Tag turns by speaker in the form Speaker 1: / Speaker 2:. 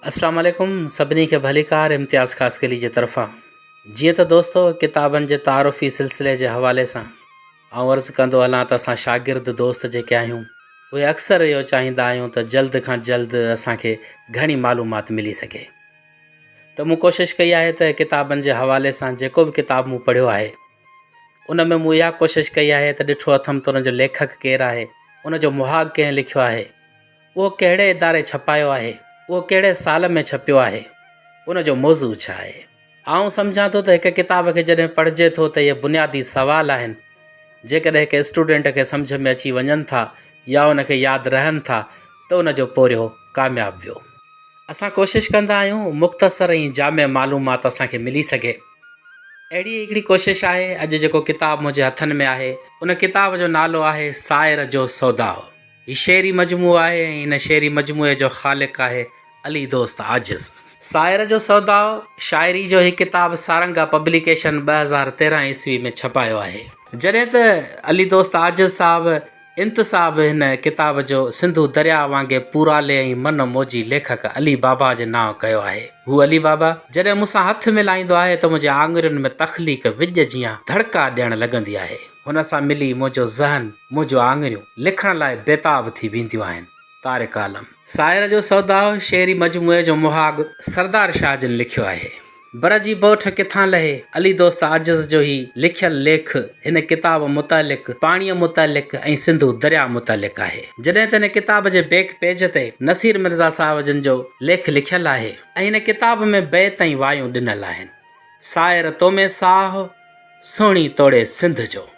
Speaker 1: اسلام عليڪم سڀني کي ڀليڪار امتياز خاصخيلي جي طرفان جيئن ته دوستو ڪتابن جي تعارفي سلسلي جي حوالي سان آئون عرض ڪندو هلان ته اسان شاگرد دوست جيڪي آهيون اهي اڪثر اهو چاهيندا آهيون ته جلد کان جلد اسان کي گهڻي معلومات ملي سگهي ته مون ڪوشش ڪئي آهي ته ڪتابن جي حوالي سان جيڪو به ڪتاب مون پڙهيو آهي ان ۾ مون اها ڪوشش ڪئي آهي ته ڏٺو اٿم ته ان جو ليکڪ ڪير آهي ان جو مهاڳ ڪنهن لکيو آهي اهو ڪهڙي اداري ڇپايو آهي؟ اهو ڪهڙي سال ۾ ڇپيو آهي؟ ان جو موضوع ڇا آهي؟ آئون سمجهان ٿو ته هڪ ڪتاب کي جڏهن پڙهجي ٿو ته اهي بنيادي سوال آهن، جيڪڏهن هڪ اسٽوڊنٽ کي سمجهه ۾ اچي وڃن ٿا يا ان کي ياد رهن ٿا ته ان جو پورهيو ڪامياب ويو. اسان ڪوشش ڪندا آهيون مختصر ۽ جامع معلومات اسان کي ملي سگهي. اهڙي ئي هڪڙي ڪوشش آهي اڄ جيڪو ڪتاب منهنجي هٿن ۾ آهي، ان ڪتاب جو نالو آهي سائر جو سوداء. هي شعري مجموعو آهي ۽ هن شعري مجموعي جو خالق آهي علي دوست عاجز. سائر جو سوداء، شاعري جو هي ڪتاب سارنگا پبليڪيشن 2013 عيسوي ۾ ڇپايو آهي. جڏهن ته علي دوست عاجز صاحب انتساب هن ڪتاب جو سنڌو درياء وانگي پورالي ۽ من موجي ليکڪ علي بابا جي نانء ڪيو آهي. هو علي بابا جڏهن مون سان هٿ ملائيندو آهي ته منهنجي آڱرين ۾ تخليق وڄ جيان ڌڙڪا ڏيڻ لڳندي آهي. هن سان ملي منهنجو ذهن، منهنجون آڱريون لکڻ لاء بيتاب ٿي وينديون آهن. طارق عالم. سائر جو سوداء شعري مجموعي جو مهاڳ سردار شاهه جن لکيو آهي. بر جي بوٺ ڪٿان لهي، علي دوست عاجز جو هي لکيل ليک هن ڪتاب متعلق، پاڻيء متعلق ۽ سنڌو درياء متعلق آهي. جڏهن ته هن ڪتاب جي بيڪ پيج تي نصير مرزا صاحب جن جو ليک لکيل آهي ۽ هن ڪتاب ۾ بيت ۽ وايون ڏنل آهن. سائر تو ۾ ساهه، سهڻي توڙي سنڌ جو.